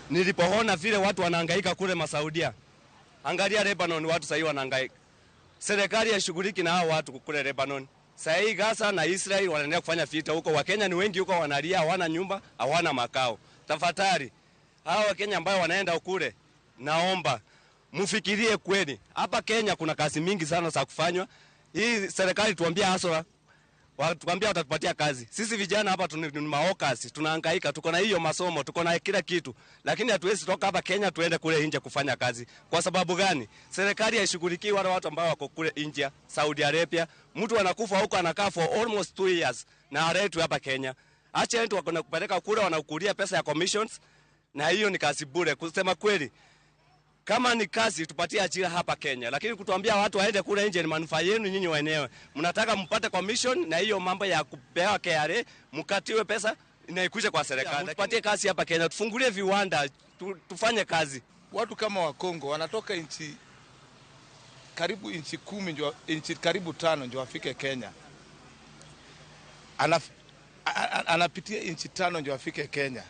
nilipoona vile watu wanahangaika kule Masaudia, angalia Lebanon, watu sasa wanahangaika. Serikali haishughuliki na hao watu kule Lebanon. Sasa hii Gaza na Israel wanaendelea kufanya vita huko. Wakenya ni wengi huko wanalia, hawana nyumba, hawana makao. Tafadhali, hao Wakenya ambao wanaenda kule, naomba mfikirie kweli. Hapa Kenya kuna kazi mingi sana za kufanywa. Hii serikali tuambie haswa, watuambia watatupatia kazi. Sisi vijana hapa ni maokasi, tunahangaika, tuko na hiyo masomo, tuko na kila kitu. Lakini hatuwezi toka hapa Kenya tuende kule nje kufanya kazi. Kwa sababu gani? Serikali haishughulikii wale watu ambao wako kule India, Saudi Arabia. Mtu anakufa huko anakaa for almost 2 years na aletwe hapa Kenya. Acha watu wako na kupeleka kule wanakulia pesa ya commissions na hiyo ni kazi bure. Kusema kweli, kama ni kazi tupatie ajira hapa Kenya, lakini kutuambia watu waende kule nje ni manufaa yenu nyinyi wenyewe. Mnataka mpate commission na hiyo mambo ya kupewa KRA, mkatiwe pesa inaikuje kwa serikali. Tupatie kazi hapa Kenya, tufungulie viwanda, tufanye kazi. Watu kama wa Kongo wanatoka nchi karibu nchi 10 ndio nchi karibu 5 ndio wafike Kenya. Anapitia nchi 5 ndio afike Kenya.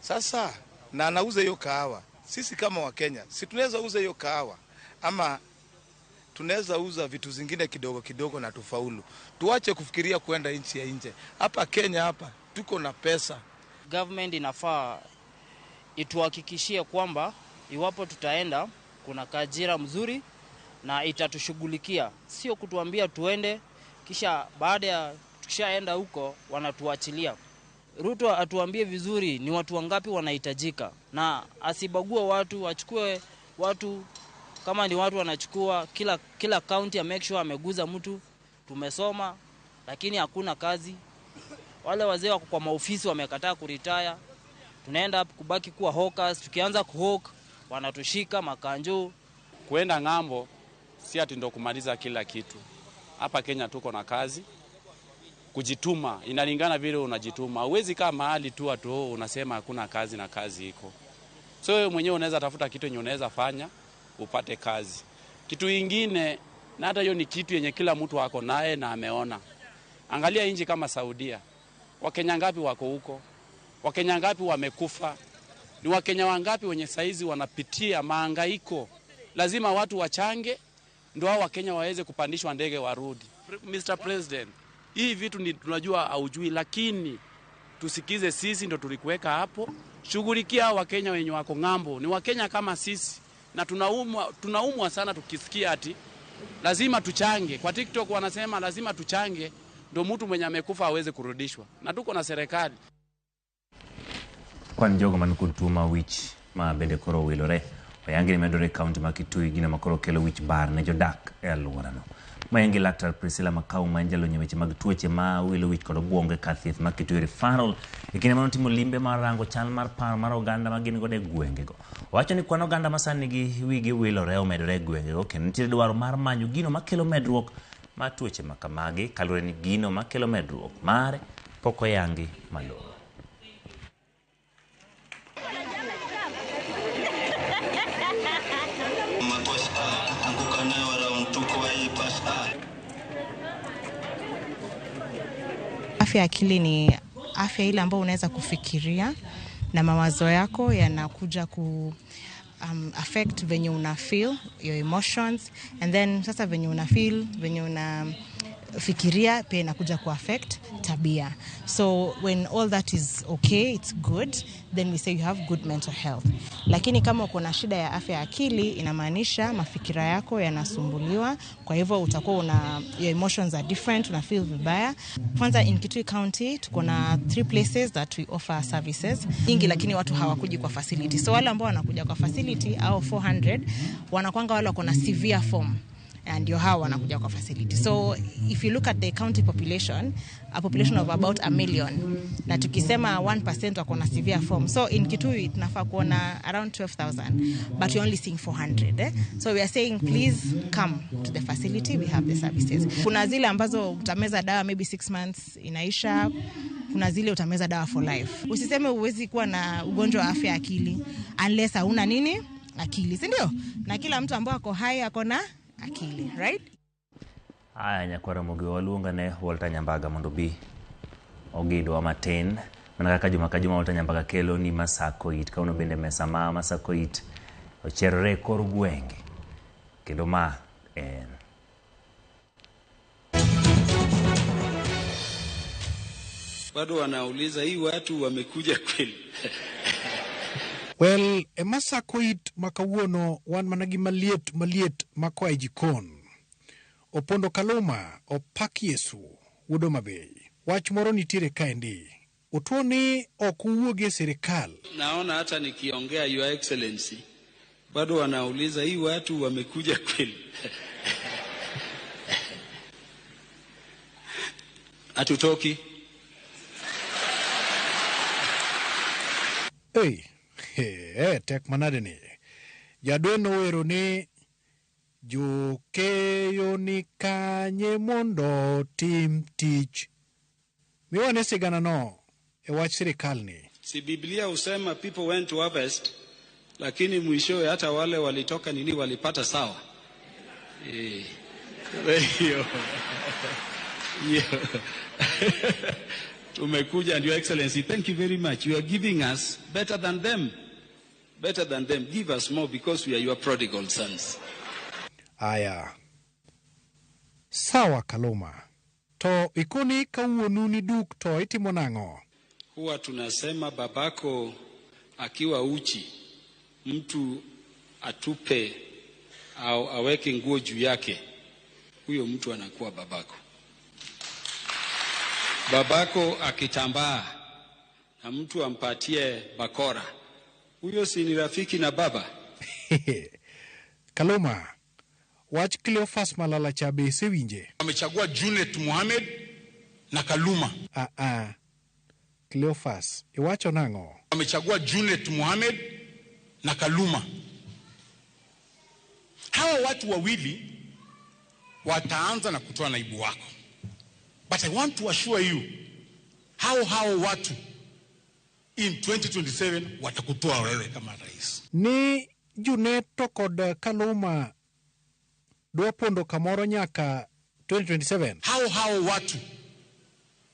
Sasa na anauza hiyo kahawa. Sisi kama wa Kenya, si tunaweza uza hiyo kahawa ama tunaweza uza vitu zingine kidogo kidogo na tufaulu. Tuache kufikiria kuenda nchi ya nje. Hapa Kenya hapa tuko na pesa. Government inafaa ituhakikishie kwamba iwapo tutaenda kuna kajira mzuri na itatushughulikia, sio kutuambia tuende kisha baada ya tukishaenda huko wanatuachilia. Ruto atuambie vizuri ni watu wangapi wanahitajika na asibague watu, achukue watu kama ni watu wanachukua kila county ya make sure ameguza mtu. Tumesoma lakini hakuna kazi. Wale wazee wako kwa maofisi wamekataa kuretire. Tunaenda kubaki kuwa hawkers, tukianza kuhawk wanatushika makanjo. Kuenda ng'ambo si ati ndo kumaliza kila kitu. Hapa Kenya tuko na kazi. Kujituma inalingana vile unajituma. Huwezi kaa mahali tu atu unasema hakuna kazi na kazi iko. So wewe mwenyewe unaweza tafuta kitu yenye unaweza fanya upate kazi. Kitu ingine, na hata hiyo ni kitu yenye kila mtu ako naye na ameona. Angalia nchi kama Saudia. Wakenya ngapi wako huko? Wakenya ngapi wamekufa? Ni Wakenya wangapi wenye saizi wanapitia mahangaiko? Lazima watu wachange ndio hao Wakenya waweze kupandishwa ndege warudi. Mr. President, hii vitu ni tunajua haujui, lakini tusikize sisi ndo tulikuweka hapo. Shughulikia Wakenya wenye wako ng'ambo. Ni Wakenya kama sisi na tunaumwa sana tukisikia ati lazima tuchange. Kwa TikTok wanasema lazima tuchange ndio mtu mwenye amekufa aweze kurudishwa. Na tuko na serikali. Kwa njogo manukutuma wich ma bende koro wilore oyangi ni medore county ma Kitui gino makoro kelo wich bar ne jodak e alworano. Mayangi Laktar Priscilla Makau ma en jalony e weche mag tuoche ma wilo wich kod obwongo e kar thieth ma Kitui Referral e kinde mane otimo limbe mar rango chal mar paro mar oganda ma gin godo e gwengego. Owacho ni kwan oganda ma sani nigi wigi wilore omedore e gwengego kendo nitie dwaro mar manyo gino makelo medruok mar tuoche ma kamagi kaluwore ni gino makelo medruok mare pok oyangi malong'o. Afya ya akili ni afya ile ambayo unaweza kufikiria na mawazo yako yanakuja affect venye una feel your emotions, and then sasa venye una feel, venye una fikiria pia inakuja ku affect tabia. So when all that is okay, it's good, then we say you have good mental health. Lakini kama uko na shida ya afya ya akili, inamaanisha mafikira yako yanasumbuliwa, kwa hivyo utakuwa una your emotions are different, una feel vibaya. Kwanza in Kitui County tuko na 3 places that we offer services nyingi, lakini watu hawakuji kwa facility. So wale ambao wanakuja kwa facility au 400 wanakuanga wale wako na severe form, and ndio hao wanakuja kwa facility. So if you look at the county population, a population of about 1 million, na tukisema 1% wako na severe form, so in Kitui tunafaa kuona around 12,000, but we're only seeing 400. So we are saying please come to the facility, we have the services. Kuna zile ambazo utameza dawa maybe 6 months inaisha, kuna zile utameza dawa for life. Usiseme huwezi kuwa na ugonjwa wa afya ya akili unless hauna nini akili, si ndio? Na kila mtu ambaye ako hai ako na akili, right? Aya, nyakwara Ramogi waluonga ne Walter Nyambaga mondo bi ogidwa matin mana kaka juma ka juma Walter Nyambaga kelo ni Masakoit kawuono bende mesa ma Masakoit ocherore kor gwenge kendo ma en bado wanauliza hii watu wamekuja kweli. Well, e Masakoit ma kawuono wan mana gi maliet maliet makoa e jikon. Opondo Kaluma opak Yesu wuod Homa Bay. Wach moro nitiere kaendi. Otuo ni ok uwuogi e sirikal. Naona hata nikiongea Your Excellency bado wanauliza hii watu wamekuja kweli. Hatutoki. Hey. Hey, tek manade ni. Jadwe nowero ni jokeyo ni kanye mondo tim tich. Miwane sigana no e wach sirikal ni. Si Biblia usema people went to harvest, lakini mwishowe hata wale walitoka nini walipata sawa. Hiyo. Tumekuja, and Your Excellency, thank you very much. You are giving us better than them. Better than them. Give us more because we are your prodigal sons. Aya. Sawa Kaluma. To ikoni kawuonu ni duk to itimo nang'o? Huwa tunasema babako akiwa uchi, mtu atupe au aweke nguo juu yake, huyo mtu anakuwa babako. Babako akitambaa na mtu ampatie bakora, huyo si ni rafiki na baba? Kaluma, wach Cleophas Malala cha be isewinje? Amechagua Junet Mohamed na Kaluma. Cleophas, iwacho nang'o? Amechagua Junet Mohamed na Kaluma. Hawa watu wawili wataanza na kutoa naibu wako. But I want to assure you, hao watu in 2027 watakutoa wewe kama rais. Ni Junet to kod Kaluma dwa pondo kamoro nyaka 2027. Hao watu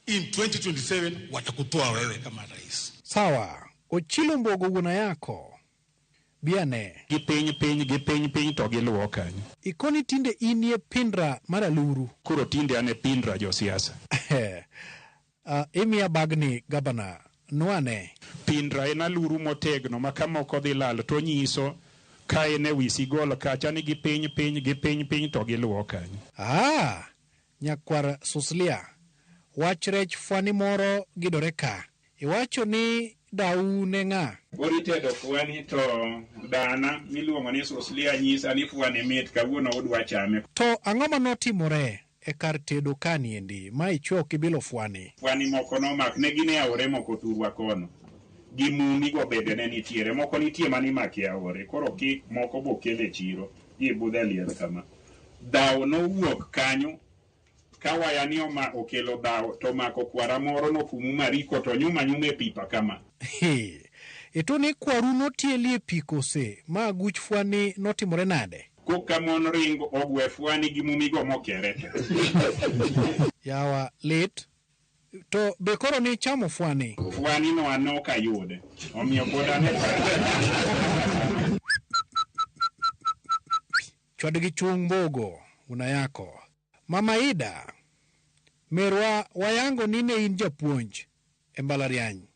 in 2027 watakutoa wewe kama rais. Sawa, Ochilo Mbogo wuona yako. Biane. Gi piny piny gi piny piny to giluwo kanyo. Ikoni tinde inie pindra mar aluru. Koro tinde an e pindra josiasa. Imiya bagni gabana, nwane. Pindra en aluru motegno ma kamoko dhi lal to nyiso ka en e wi sigol kacha ni gi piny piny gi piny piny to giluwo kanyo. Nyakwar Suslia, wach rech fwani moro gidore ka. Iwacho ni dau ne ng'a? Koro itedo fwani to dana miluongo ni Suslia nyisa ni fwani mit kawuono udwa chame. To ang'o manotimore e kar tedo kaniendi ma ichwo kibilo fwani? Fwani moko nomak ne gin e aore moko thurwa kono. Gi mumi go bende ne nitiere, moko nitie manimako e aore, koro kik moko bokel e chiro, ji budho e liel kama. Dhawo nowuok kanyo ka waya ni okelo dhawo to mako kwara moro nofumu mariko to nyuma nyuma e pipa kama. Eto ni kwaru notieli e pi kose ma aguch fwani notimore nade? Koka mon ringo ogwe fwani gi mumigo mokere te. Yawa lit. To be koro ni chamo fwani? Fwani no an ok ayude. Omiyo pod an e Chwad gi chung mbogo unayako. Mama Ida, merwa wayango ni ne in japuonj e mbalariany.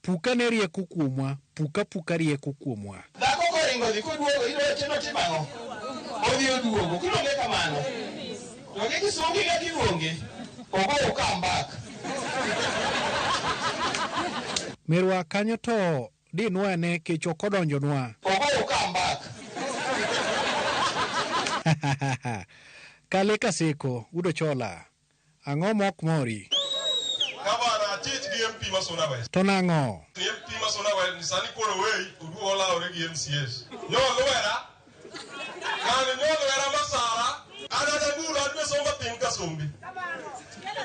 Puka ne rieko kuomwa, puka puka rieko kuomwa. Dhako koringo dhi koduogo idwa timo ang'o? Odhi oduogo. Kiluonge kamano. To gi kisungi kaka iluonge. Ogo come back. Merwa kanyo to dinwa ne kech ok odonjonwa. Ogo come back. Kale Kaseko, Udo Chola. Ang'o mok mori? Gavana achich gi MP ma Suna West. To nang'o? Ni MP ma Suna West ni sani koro wei oduogo olawore gi MCAs. Nyolwera. Ng'ani nyolwera masara. An adaguro adwe somba piny ka sombi.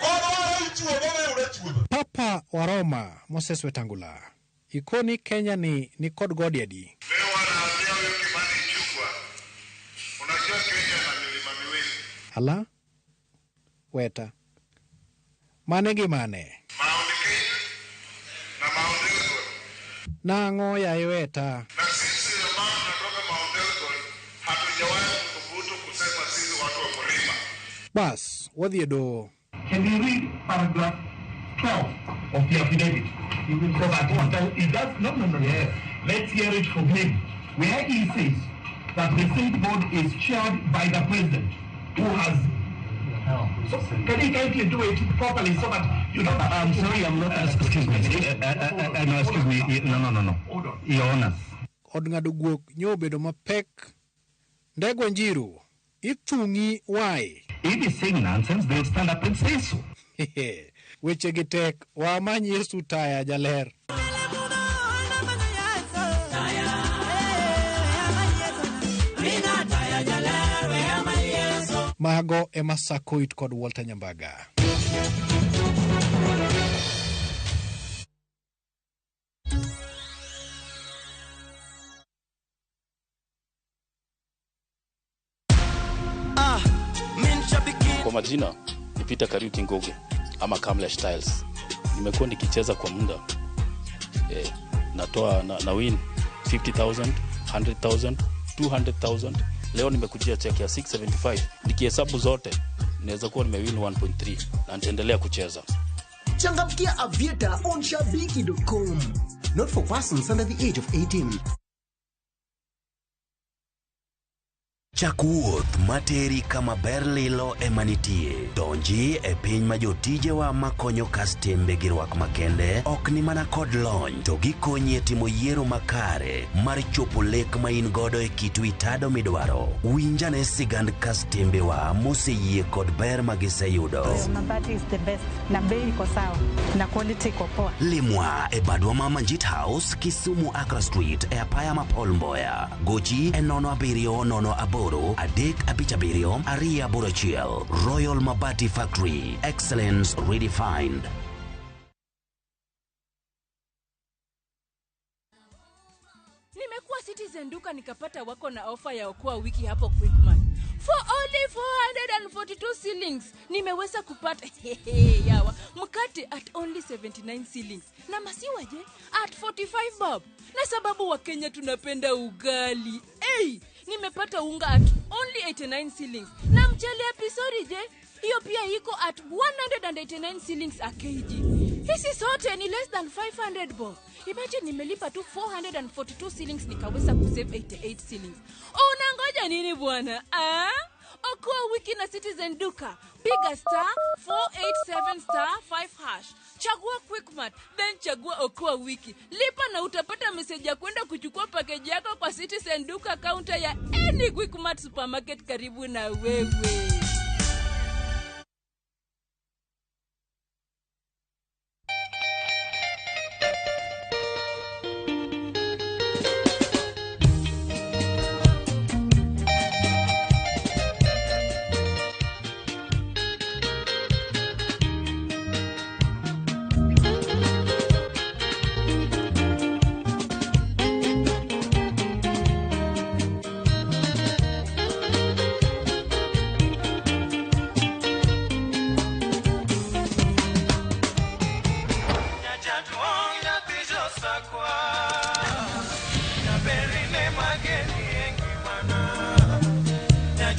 Kodwaro ichuodho weyura chuodho. Papa wa Roma Moses Wetangula. Ikoni Kenya ni nikod gode adi? Unajua Kenya na milima miwili. Ala? Weta. Mane gi mane? Mount Kenya na Mount Elgon. Nang'o yaye Weta? Na sisi ambao tunatoka Mount Elgon hatujawahi kuthubutu kusema sisi watu wa mlima. Bas, wadhi e doho. Can you read paragraph 12 of the affidavit? So that he does, no. Yes. Let's hear it from him, where he says that the state board is chaired by the president, who has. So can you kindly do it properly so that you don't? I'm sorry, I'm not. Excuse me. No, excuse me. No. Your Honor. Od ng'ado guok nyo obedo mapek. Ndegwa Njiru, ithung'i wai. If he's saying nonsense, they'll stand up and say so. Weche gi tek, wamany Yesu taya jaler. Mago ema Sakoit kod Walter Nyambaga. Kwa majina ni Peter Kariuki Ngugi ama Kamlesh Styles. Nimekuwa nikicheza kwa muda natoa na win 50,000, 100,000, 200,000. Leo nimekujia check ya 675. Nikihesabu zote naweza kuwa nimewin 1.3 na nitaendelea kucheza. Changamkia Aviator on shabiki.com. Not for persons under the age of 18. Chak wuoth materi kama ber lilo ema nitie. Donji e piny ma jotijewa makonyo kastembe gi rwak makende ok ni mana kod lony to gikonyi e timo yiero makare mar chopo lek ma in godo e kit wi tado midwaro. Winjane sigand kastembewa moseyie kod ber ma giseyudo. Mabati is the best na bei iko sawa na quality iko poa. Limwa e badwa ma Manjit House, Kisumu Accra Street e apaya ma Paul Mboya. Gochi e 07 08 3 5 7 2 8 1. Royal Mabati Factory, excellence redefined. Nimekuwa Citizen Duka nikapata wako na ofa ya okoa wiki hapo Quickmart. For only 442 shillings nimeweza kupata yawa mkate at only 79 shillings na masiwa je at 45 bob. Na sababu wa Kenya tunapenda ugali. Hey, nimepata unga at only 89 shillings na mchele ya pisori je hiyo pia iko at 189 shillings a kg. Hizi zote ni less than 500 bob. Imagine nimelipa tu 442 shillings nikaweza kusave 88 shillings. Unangoja nini bwana? Ah? Okoa wiki na Citizen Duka. Piga star 487 star 5 hash. Chagua Quickmart, then chagua Okoa wiki. Lipa na utapata message ya kwenda kuchukua package yako kwa Citizen Duka counter ya any Quickmart supermarket karibu na wewe.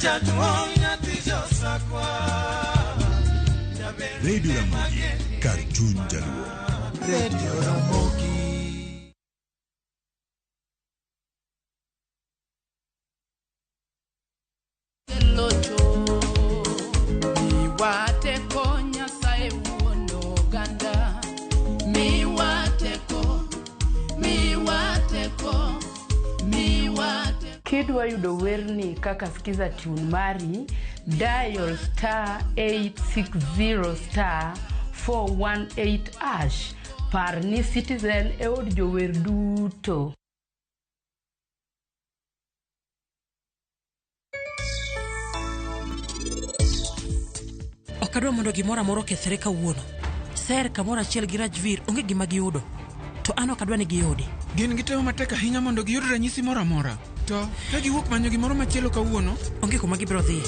Jaduong' nyathi josakwa. Jaber Radio Ramogi, kar chuny jaluo. Radio Ramogi. Locho miwa teko Nyasaye wuon oganda miwa teko miwa teko miwa teko. Kidwa yudo werni kaka skiza tune mari, dial star 860 star 418 hash. Par ni Citizen e od jower duto. Ok adwa mondo gimoro amora okethre kawuono. Ser kamoro achiel gi Rajvir onge gima giyudo. To an ok adwa ni giyudi. Gin gitemo matek ahinya mondo giyud ranyisi moro amora. To ka giwuok manyo gimoro machielo kawuono, onge kuma gibiro dhiye.